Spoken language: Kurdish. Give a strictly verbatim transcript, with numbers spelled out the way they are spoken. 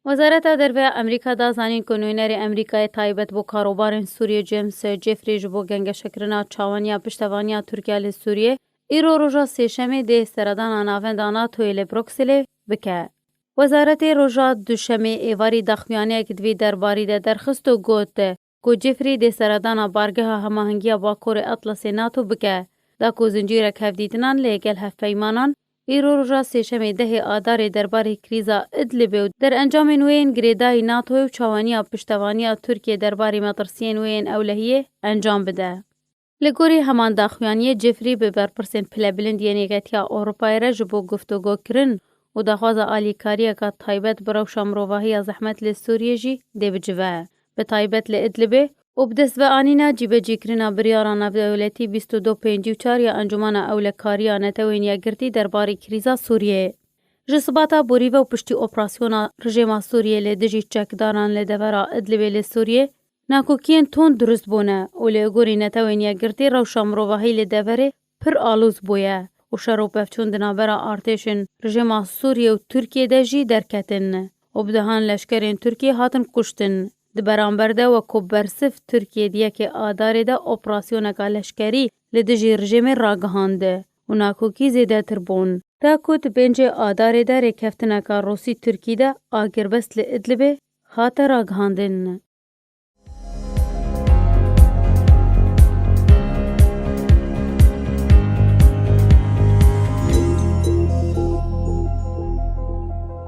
Wezareta Derve ya Amerîka da zanîn ku nûnerê Amerîkayê taybet bo karobarên Sûriyê James Jeffrey ji bo gengeşekirina çawaniya piştevaniya Tirkiye li Sûriyê îro roja Sêşemê dê seredana navenda NATOyê li Brukselê bike. Wezaretê roja Duşemê êvarî daxuyaniyek di vî derbarî de derxist û got ku Jeffrey dê seredana bargeha hemahengiya Bakorê Atlasê NATO bike, da ku zincîrek hevdîtinan lê gel hevpeymanan îro roja Sêşemê dehê Adarê derbarê krîza Idlibê û derencamên wê yên girêdayî NATOyê û çawaniya piştevaniya Tirkiye derbarê metirsiyên wê yên ewlehiyê encam bide. Li gorî heman daxuyaniyê Jeffrey bi berpirsên pilebilind yên Yeketiya Ewropayê re ji bo guftûgokirin û daxwaza alîkariyeka taybet bi rewşa mirovahî ya zehmet li Sûriyê jî dê bicive. Bi taybet li Idlibê û bi dest ve anîna cîbecîkirina biryara navdewletî bîst û du pêncî û çar ya Encûmena Ewlekariya Netewên Yekgirtî derbarê krîza Sûriyê. Ji sibata borî ve û piştî operasyona rejêma Sûriyê li dijî çekdaran li devera Idlibê li Sûriyê, nakokiyên tund durust bûne û li gorî Netewên Yekgirtî rewşa mirovahî li deverê pir alûz bûye û şer û pevçûn di navbera artêşên rejêma Sûriyê û Tirkiyê de jî derketin û bi dehan leşkerên Tirkiyê hatin kuştin. Di beramber de wek ku bersiv Tirkiyê di yekê Adarê de operasyoneka leşkerî li dijî rejêmê ragihand û nakokî zêdetir bûn. Da ku di pêncê Adarê de rêkeftineka Rûsî-Tirkî de agirbest li Idlibê hate ragihandin.